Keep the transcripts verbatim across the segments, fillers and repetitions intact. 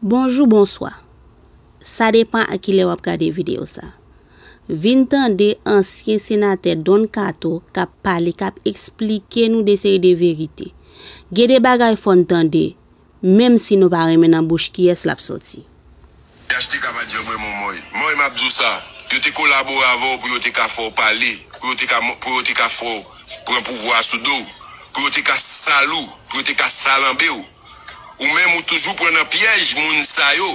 Bonjou, bonswa. Sa depan a kilè w ap gade videyo sa. Vin tande ansyen senatè Don Kato k ap pale, k ap eksplike nou de seri de verite. Gen de bagay fò n tande, menm si nou pa renmen nan bouch kiyès l ap soti. H T K pa t janm renmen w, Moy. Moy, m ap di w sa. Yo te kolabore avè w pou yo te ka fè w pale, pou yo te ka, pou yo te ka fè w pran pouvwa a sou do w, pou yo te ka sal ou, pou yo te ka salanbe w. Ou menm, ou toujou pran nan pyèj moun sa yo.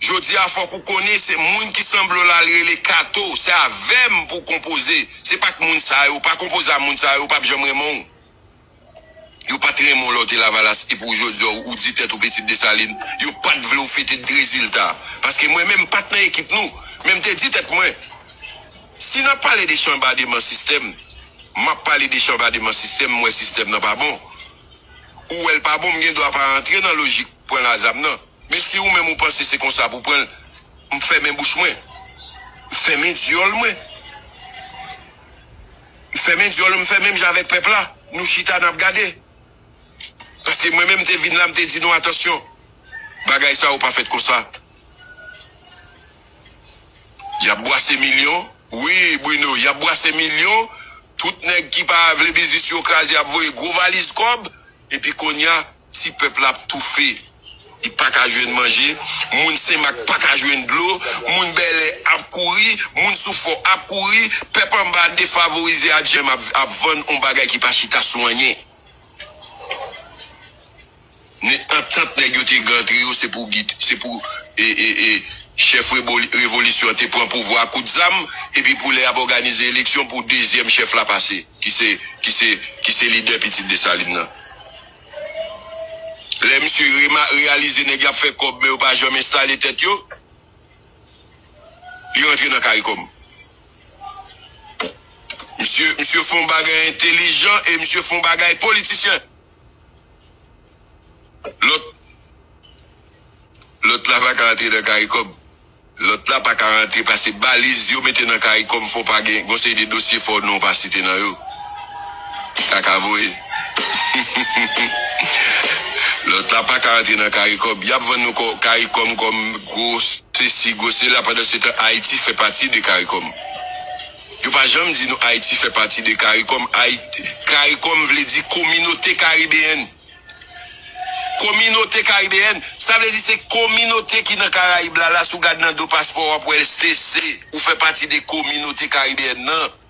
Jodi a, fòk ou konnen se moun ki sanble w la, l rele Kato. Se avè m pou w konpoze. Se pa k moun sa yo, ou pa konpoze a moun sa yo, yo p ap janm renmen w. Yo pa t renmen w lè w te Lavalas, epi w jodi a, ou di tèt ou Pitit Desalin. Yo pa t vle w fete rezilta. Paske mwen menm, m pa t nan ekip nou. Men m te di tèt mwen, si n ap pale de chanbademan sistèm, m ap pale de chanbademan sistèm, m wè sistèm nan pa bon. Ou wè l pa bon, m gen dwa pa rantre nan lojik pran lazam nan. Men si ou menm ou panse se konsa pou pran l, m fèmen bouch mwen. M fèmen dyòl mwen. M fèmen dyòl, m fè menm jan avèk pèp la. Nou chita, n ap gade. Paske mwen menm, m te vin la, m te di nou, atansyon. Bagay sa yo pa fèt konsa. Y ap bwase milyon. Wi, Bruno, y ap bwase milyon. Tout nèg ki pa vle biznis yo kraze ap voye gwo valiz kòb. Epi kounye a, ti pèp la ap toufe. Li pa ka jwenn manje. Moun Senmak pa ka jwenn dlo. Moun Bèlè ap kouri. Moun Soufò ap kouri. Pèp anba defavorize a djèm ap, ap vann yon bagay ki pa chita sou anyen. Men antant nèg yo te gen antre yo, se pou Guy, se pou, e, e, e, chèf reboli-, revolisyon an te pran pouvwa a kout zam, epi pou lè y ap òganize eleksyon pou dezyèm chèf la pase, ki se, ki se, ki se lidè Pitit Desalin nan. Lè misye rema-, reyalize nèg y ap fè kòb, men yo pa janm enstale tèt yo, li rantre nan Karikòm. Misye, misye fè yon bagay entelijan e misye fè yon bagay politisyen. Lòt, lòt la pa ka rantre nan Karikòm. Lòt la pa ka rantre pase baliz yo mete nan Karikòm, fò pa gen, gon seri de dosye fò non pa site nan yo. Kaka voye. Lòt la pa ka rantre nan Karikòm. Y ap vann nou kò-, Karikòm kòm gwo sesi, gwo sela, pandan se tan Ayiti fè pati de Karikòm. Yo pa janm di nou Ayiti fè pati de Karikòm. Ayiti, Karikòm vle di Kominote Karibeyèn. Kominote Karibeyèn, sa vle di se kominote ki nan Karayib la, la si w gad nan do paspò w ap wè l, se, se, ou fè pati de Kominote Karibeyèn nan.